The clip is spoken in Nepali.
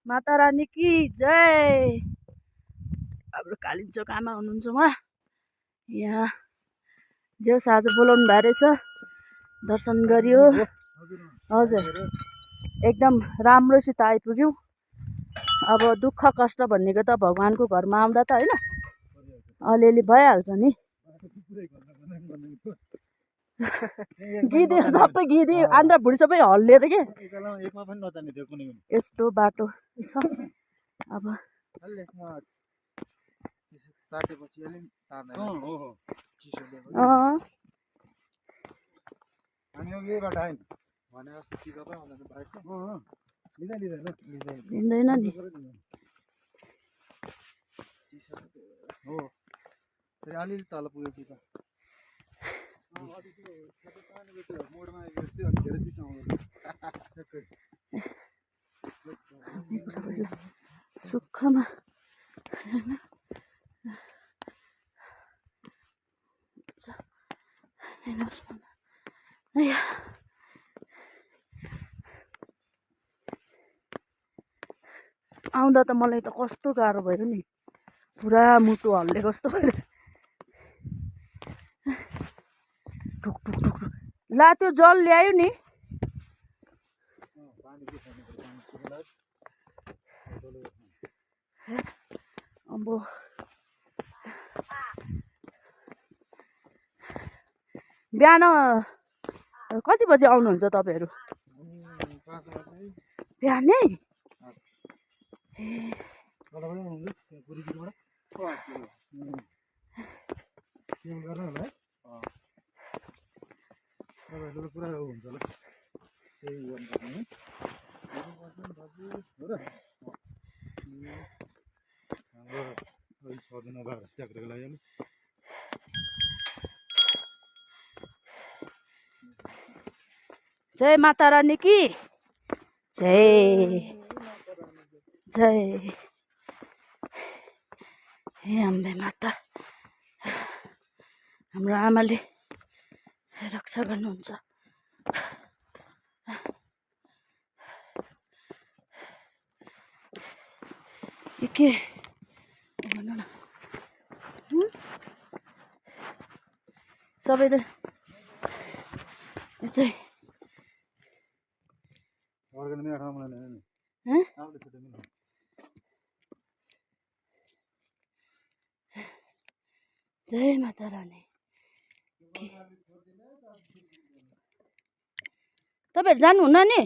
माता रानी की जय। हाम्रो कालिम्चोक आमा हुनुहुन्छ उहाँ यहाँ जेस आज बोलाउनु भएको रहेछ दर्शन गरियो। हजुर एकदम राम्रोसित आइपुग्यौँ। अब दुःख कष्ट भन्नेको त भगवानको घरमा आउँदा त होइन अलिअलि भइहाल्छ नि। गिदी सबै गिदी आन्द्रा भुँडी सबै हल्लिएर के यस्तो बाटो छ। अब लिँदैन नि अलिअलि तल पुगेपछि त सुखमा आउँदा त मलाई त कस्तो गाह्रो भयो नि, पुरा मुटु हल्लेको जस्तो भयो। टुक टुक टुक टुक ला त्यो जल ल्यायो नि। अब बिहान कति बजी आउनुहुन्छ तपाईँहरू? बिहानै पुरा हुन्छ होला त्यही जय माता रानी की जय जय। हे अम्बे माता हाम्रो आमाले रक्षा गर्नुहुन्छ। के भन्नु न सबै त चाहिँ जय माता रानी। तपाईँहरू जानुहुन्न नि?